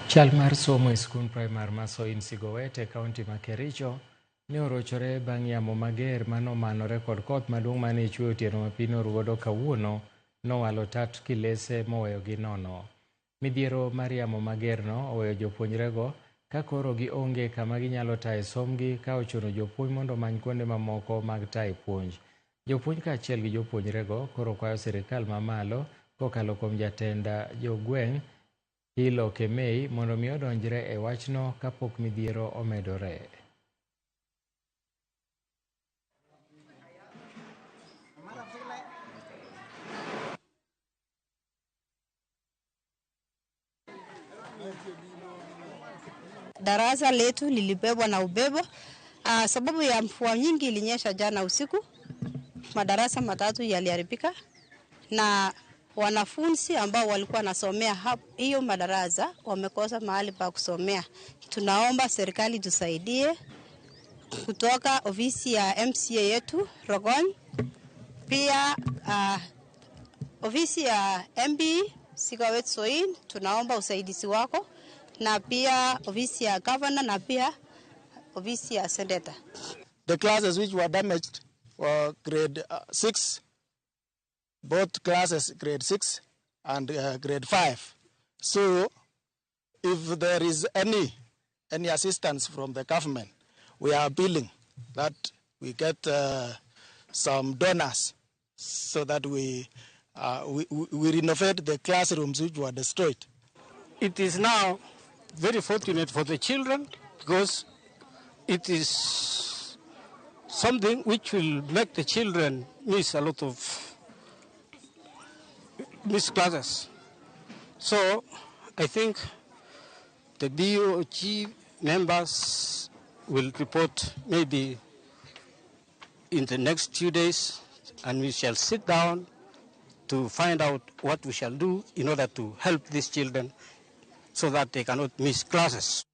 Chal mar somo e skund primar ma Soin Sigowet e kaunti ma Kericho ne orochore bang' yamo mager manomanore kod koth maduong' mane chwe otieno ma piny norugodo kawuono nowalo tat kilese moweyogi nono. Midhiero mar yamo magerno oweyo jopuonjrego ka koro gionge kama ginyalo taye sombgi ka ochuno jopuonj mondo omany kuonde mamoko mag taye puonj. Jopuonj kaachiel gi jopuonjrego koro kwayo sirikal mamalo kokalo kuom jatend jogweng' Hilo Kemei mondo mi odonjre e wachno kapok midhiero omedore. Darasa letu lilibebwa na upepo sababu ya mvua nyingi ilinyesha jana usiku. Madarasa matatu yaliharibika na wanafunzi ambao walikuwa wanasomea hiyo madarasa wamekosa mahali pa kusomea. Tunaomba serikali tusaidie kutoka ofisi ya MCA yetu Rogony, pia ofisi ya MB Sigowet Soin, tunaomba usaidizi wako, na pia ofisi ya governor na pia ofisi ya senator. The classes which were damaged were grade 6, both classes grade 6 and grade 5. So if there is any assistance from the government, we are appealing that we get some donors so that we renovate the classrooms which were destroyed. It is now very fortunate for the children because it is something which will make the children miss a lot of miss classes. So I think the BOG members will report maybe in the next few days, and we shall sit down to find out what we shall do in order to help these children so that they cannot miss classes.